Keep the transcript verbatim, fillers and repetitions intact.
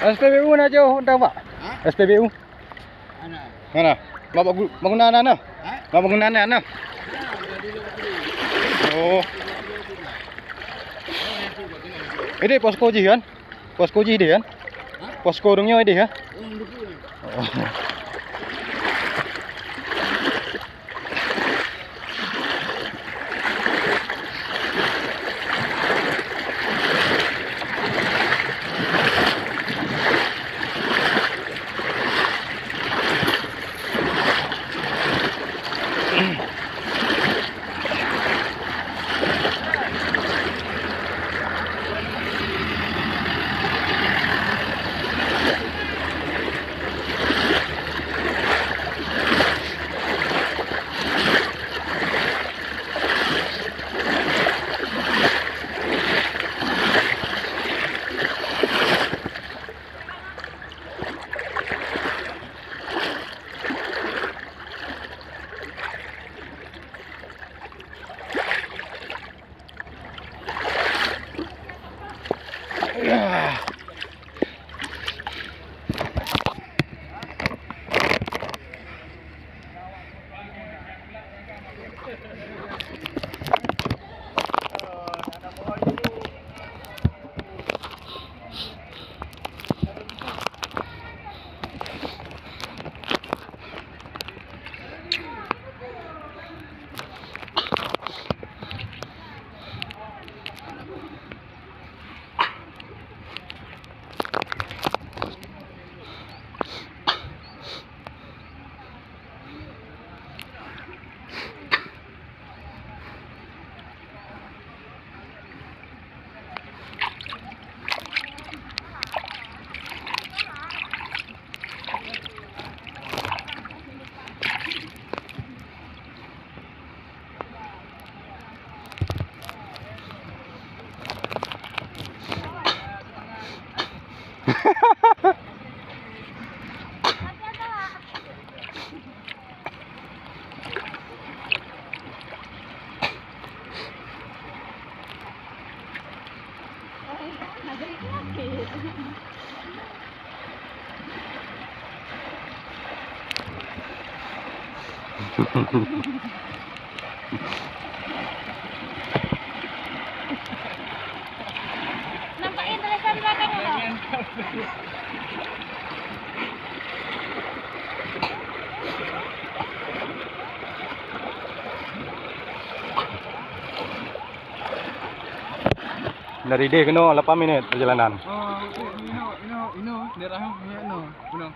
S P B U na jauh dah, Pak? Ha? S P B U. Mana? Mana? Mak bangu-, bangunan na, na? Ha? Mak bangunan na, na? Oh. Ini posko jih kan? Posko jih deh kan? Ha? Posko ureueng nyoe deh kan? Oh. Nampak yang tulisan belakang tu. Dari deh keunoe lapan minit perjalanan. Oh, inoe, inoe, inoe, daerah inoe, inoe.